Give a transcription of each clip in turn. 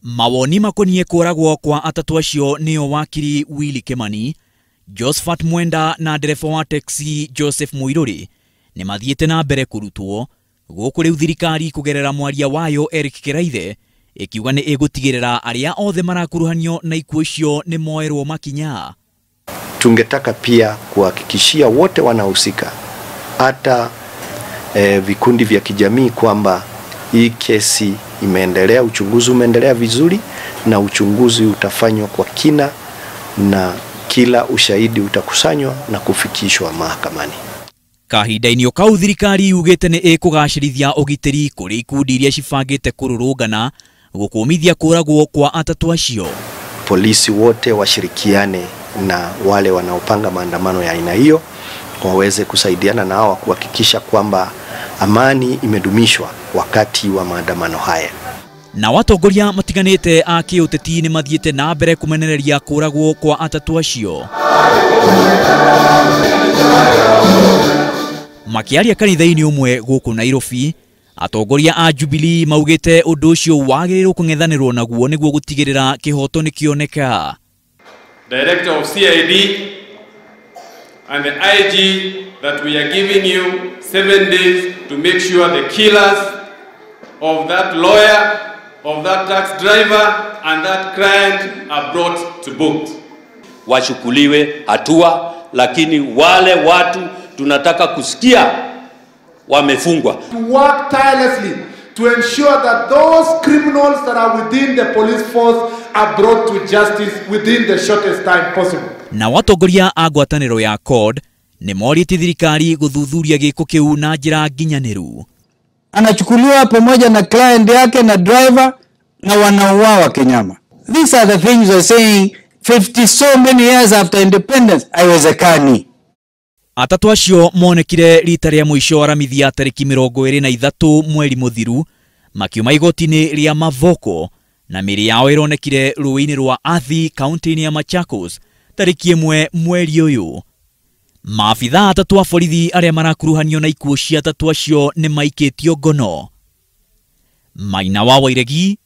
Mawoni makoniĩ kũragwo kwa atatũ acio nĩo wakiri Willy Kimani, Josephat Mwenda na ndereba wa taxi Joseph Muiruri nĩ mathiĩte na mbere kũrutwo gũkũ rĩu thirikari kũgerera mwaria wayo Eric Kiraithe ĩkiuga nĩ ĩgũtigĩrĩra arĩa othe marakuruhanio na ikuũ icio nĩ moerwo makinya. Tungetaka pia kuhakikishia wote wanahusika hata vikundi vya kijamii kwamba hii kesi imeendelea, uchunguzi umeendelea vizuri na uchunguzi utafanywa kwa kina na kila ushahidi utakusanywa na kufikishwa mahakamani. Kahinda-inĩ o kau thirikari yugĩte nĩ ĩkũgacĩrithia ũgitĩri kũrĩ ikundi iria cibangĩte kũrũrũngana gũkũmithia kũragwo kwa atatũ acio. Polisi wote washirikiane na wale wanaopanga maandamano ya aina hiyo waweze kusaidiana na hawa kuhakikisha kwamba amani imedumishwa wakati wa maandamano haya. Na watongoria matiganĩte a kĩũteti nĩ mathiĩte na mbere kũmenereria kũragwo kwa atatũ acio. Makĩaria kanitha-inĩ ũmwe gũkũ Nairobi, atongoria a Jubilee maugĩte ũndũ ũcio wagĩrĩirwo kũng'ethanĩrwo naguo nĩguo gũtigĩrĩra kĩhoto nĩkĩoneka. Director of CID and the IG that we are giving you 7 days to make sure the killers of that lawyer, of that tax driver and that client are brought to book. Wachukuliwe hatua, lakini wale watu tunataka kusikia wamefungwa. To work tirelessly to ensure that those criminals that are within the police force are brought to justice within the shortest time possible. Na watongoria a ngwatanĩro ya CORD nĩ morĩtie thirikari gũthuthuria gĩko kĩu na njĩra nginyanĩru. Anachukuliwa pamoja na client yake na driver na wanauawa kinyama. These are the things we're saying 50 so many years after independence, haiwezekani. Atatũ acio monekire rita rĩa mũico aramithi ya tarĩki 23 mweri mũthiru makiuma igoti-inĩ rĩa Mavoko na mĩĩrĩ yao ĩronekire rũĩ-inĩ rwa Athi kaunti-inĩ ya Machakos tarĩki 1 mweri ũyũ. Maabithaa atatũ a borithi arĩa marakuruhanio na ikuũ cia atatũ acio nĩ maikĩtio ngono. Maina wa Wairegi,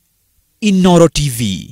Inooro TV.